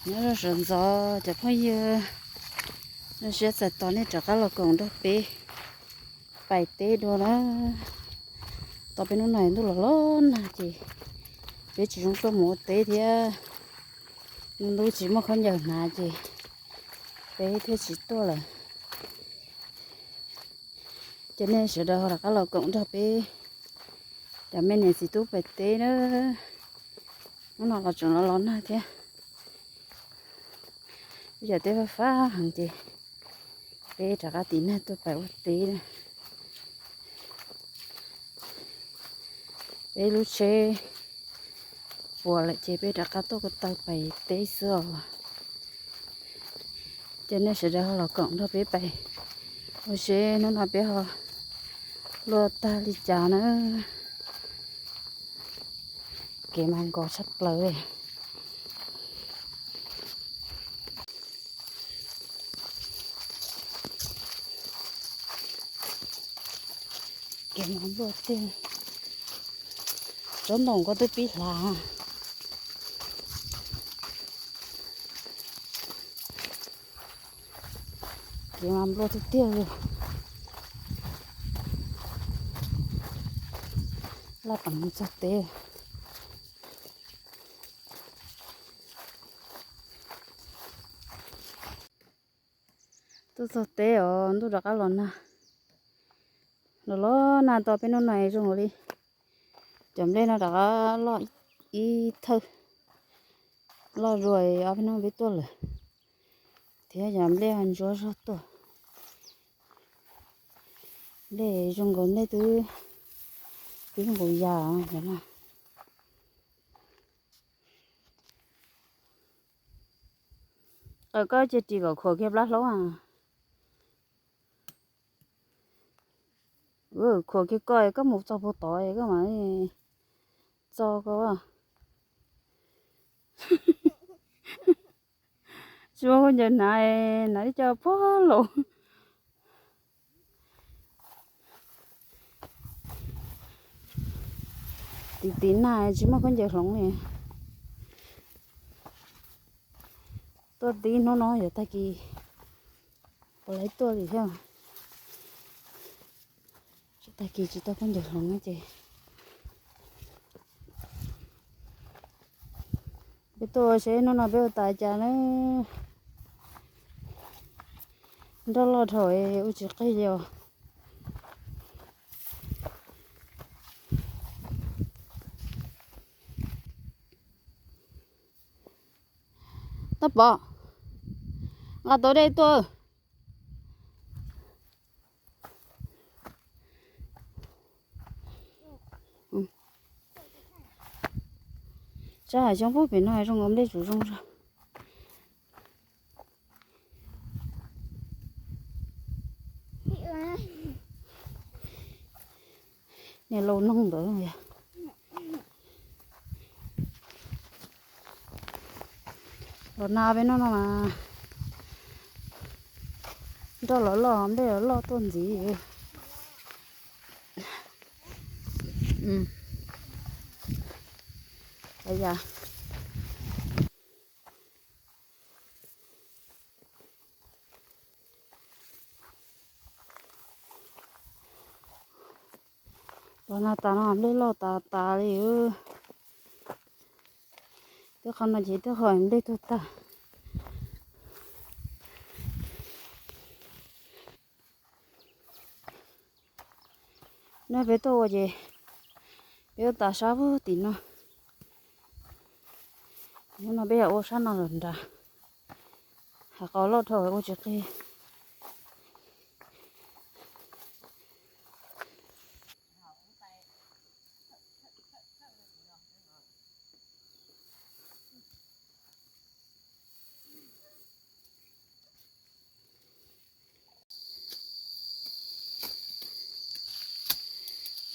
Nyob zoo sawv ntxov cov phooj ywg, zoo siab txais tos nej rov qab los koom nrog peb pais teb dua na. Tos peb hnub no ntuj los los nag ces peb tsis zoo tuaj mus ua teb thiab, ntub tsis muaj khaub ncaws hnav ces peb thiaj tsis tuaj lawm. Ces nej sawv daws ho rov qab los koom nrog peb cov me niam txiv tub pais teb na. Hnub no los tseem los los nag thiab. Peb cov teb fab fab heev ces peb rov qab tiv nag tuaj pais ua teb na. Peb lub tsheb puas lawm ces peb rov qab tuaj ko taw pais teb xwb os. Ces nej sawv daws ho los koom nrog peb pais ua seb hnub no peb ho luaj tag li cas na. Kev mas nkos tshaj plaws li. Kev mas luaj tiag, tsob ntoo ko twb pib hlav. Kev mas npluaj tiag tiag li. Laj peem mus txog teb. Tuaj txog teb os, ntuj rov qab los nag. Los los nag tos peb hnub no zoo li cov nplej no rov qab loj ib thawj, loj zuag ob peb hnub peb tuaj lawm. Thiab yog nplej ntsuab zog tuaj. Nplej zoo nkaus nplej twb, twb nqus yas no. Qawm koj cia ris kom khuam kiag plab hlaub a. Khuam kiag koj, koj mus txog puag tod koj mam txo koj. Tsis muaj khaub ncaws hnav, hnav ib co pog laus. Tiv tiv nag tsis muaj khaub ncaws hloov li. Tuaj tib hnub no yuav tag kis puas laiv tuaj li thiab. Tsis tag kis tsis tau khaub ncaws hloov ces peb tuaj seb hnub no peb ua tas cas na. Nroj loj dhau ua tsis qig li os. Tab Pov, nqa tau dej tuaj. Tsab hav xyoob puag pem no zoo nkaus nplej tsuas zoo zog. Niag laus noog ntawd yog los nag peb no no mas nroj los loj nplej los loj tuaj ntxiv. Los nag tas no nplej loj tas tas li. Twb qhov no ces twb ho nplej tuag tag. No peb tuaj ua ces peb ua tas sab puag tim no. Hnub no peb yog ua sab no lawm nrad. Hav qos loj dhau ua tsis qig.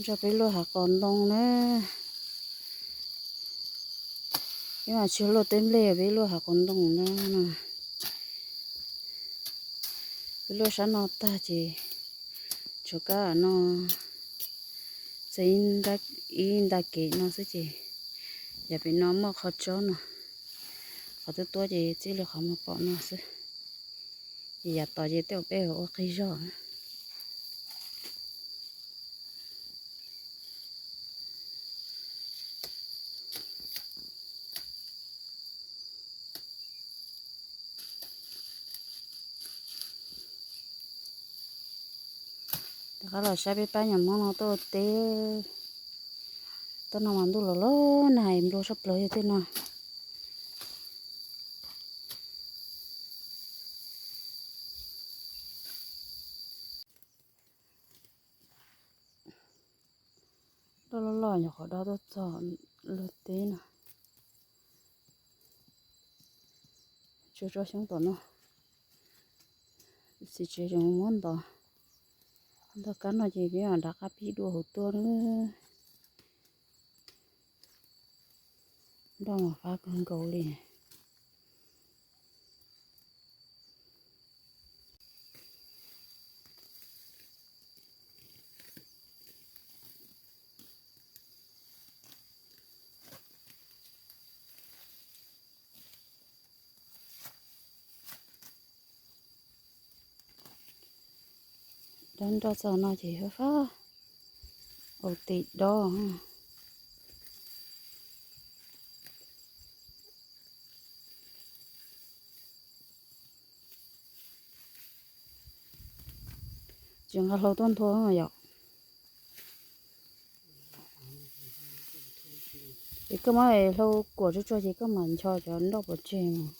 Nrog peb luaj hav qos ntoo na. Peb mas tsis luaj teb nplej, peb luaj hav qos ntoo na. Peb luaj sab no tag ces tshuav kab no txog ib nta kev no xwb ces yog pem no muaj qhov tsob no, Qhov twb tuab ces txij li qhov muag pom no xwb, ces yav tod ces tej zaum peb ua qig zog. Rov qab los saib peb pab nyuam Hmoob no tuaj ua teb. Tuaj no mas ntuj los los nag es nplua sab plaws yog tej no. Loj loj loj nyuam qhuav dob tuaj txog luag teb no. Tsuas tso xyoob tom no. Txiv tsev tseem muab ntov. Ntov kab no ces peb mam rov qab pib dua hauv tuaj na. Nroj mas fab kawg nkaus li. Dob nroj txog no ces fab fab, ua tim dob. Tsis nqa hlau tuaj nthua yom. Es koj muab hlau kuam tsuag tsuag ces koj mam ncho cov nroj pov tseg mus.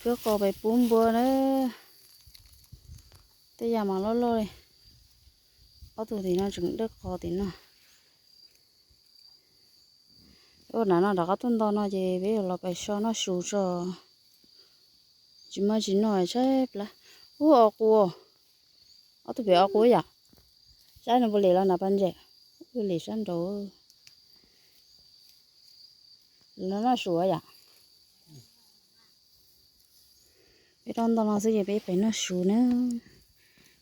Khawb qos pem pub npua na. Tej yam mas loj loj li. Ob tug tim no tseem dawb qos tim no. Ua nram no rov qab tuaj nto no ces peb yuav los pais so noj su tso. Tsis muaj tsis noj tshaib plab. Ub, o qus. Ob tug pem o qus yom. Saib no puas lim los nram pas ntses. Ub, lim sab nraud. Lim no noj su yom. Peb rov nto no xwb ces peb pem noj su na.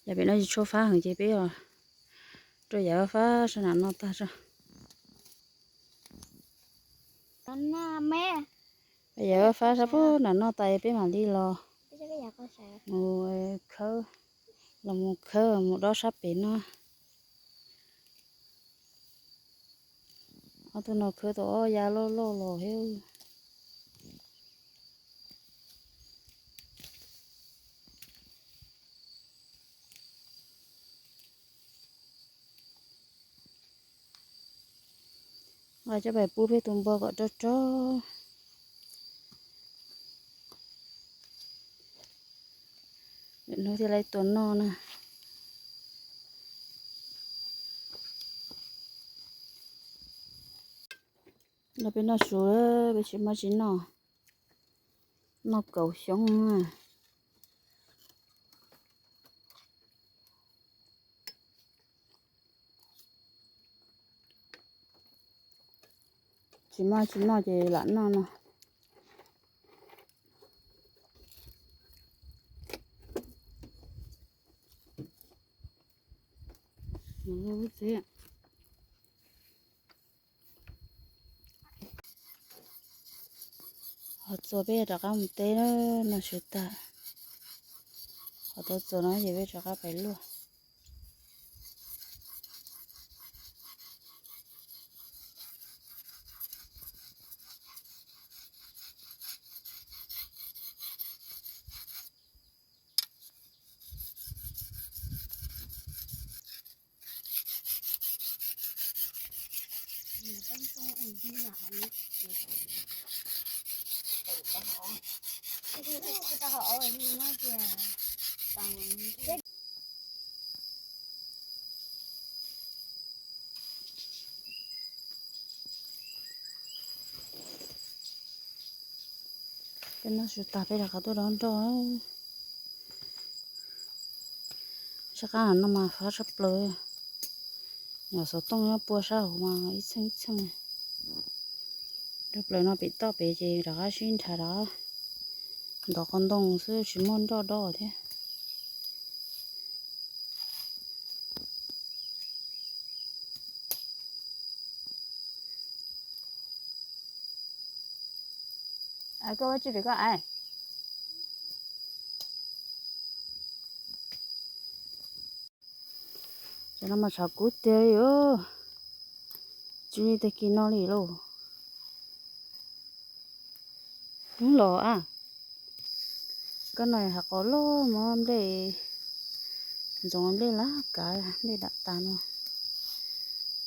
Yam pem no tsis tshua fab heev ces peb rau yam fab sab nram no tag tso. Yam fab sab pem nram no tas peb mam li los mus khawb, los mus khawb mus dob sab pem no. Ob tug no khawb tau ob yav loj loj los thiab. Nqa coj pais pub peb tus npua kom rog rog. Lwm hnub thiaj li tuaj noj na. No peb noj su, peb tsis muaj tsis noj. Noj kaum xyoob na. Tsis muaj tsis noj ces lam noj no. Ho txuas peb rov qab mus teb na, noj su tag. Ho tau txuas no ces peb rov qab pais luaj. Peb noj su tas peb rov qab tuaj dob nroj. Sab qab no mas fab tshaj plaws. Nyuam xov tooj nyob pua sab hauv mas ib txheej ib txheej. Rau plaws no pem toj pem ces rov qab sib nrhav rov qab ntov qos ntoo xwb tsis muaj nroj dob thiab. Koj ua tsi pem koj aiv? Cov no mas tshav kub tiag li os. Tsis li tag kis no li lauj. Hnub los a, koj no hav qos loj muab nplej, ntxoov nplej lab kav nplej dam tas no,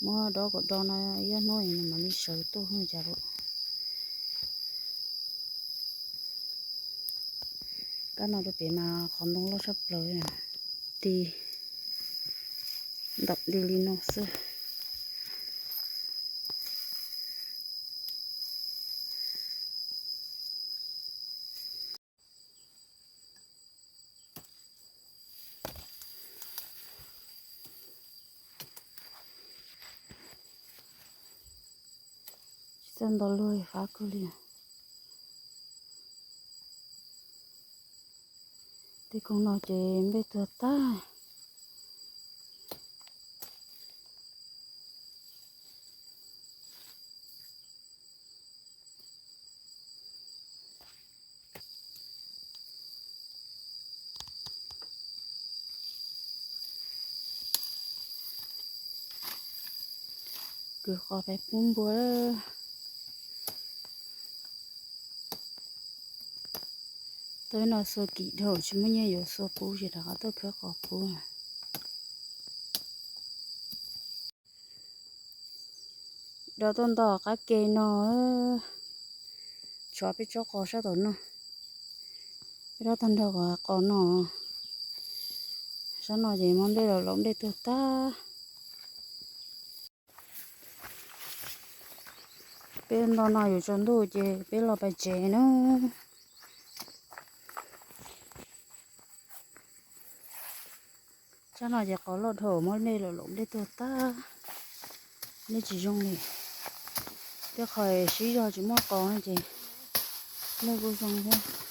muab dob kom do no, ib hnub nws mam li sawv tuaj cas lauj. Kab no rau pem mas qos ntoo loj tshaj plaws, ti ntaum nti li no xwb. Tsis txawj nto luag fab kawg li. Tej koog no ces nplej tuag tag. Kwv qos peb pub npua. Tuaj no xua kim dhau tsis muaj nyiaj yuav xua pub ces rov qab tuaj khawb qos pub. Rov tuaj nto qab ke no, tshuav peb tsob qos sab tom no, peb rov tag nrho qos no. Sab no ces muab nplej los laum nplej tuag tag. Peb nto no yuav tsaus ntuj ces peb los pais tsev na. Sab no ces qos loj dhau muab nplej los laum nplej tuag tag, nplej tsis zoo li. Tej qhov sib zog tsis muaj qos no ces nplej kuj zoo thiab.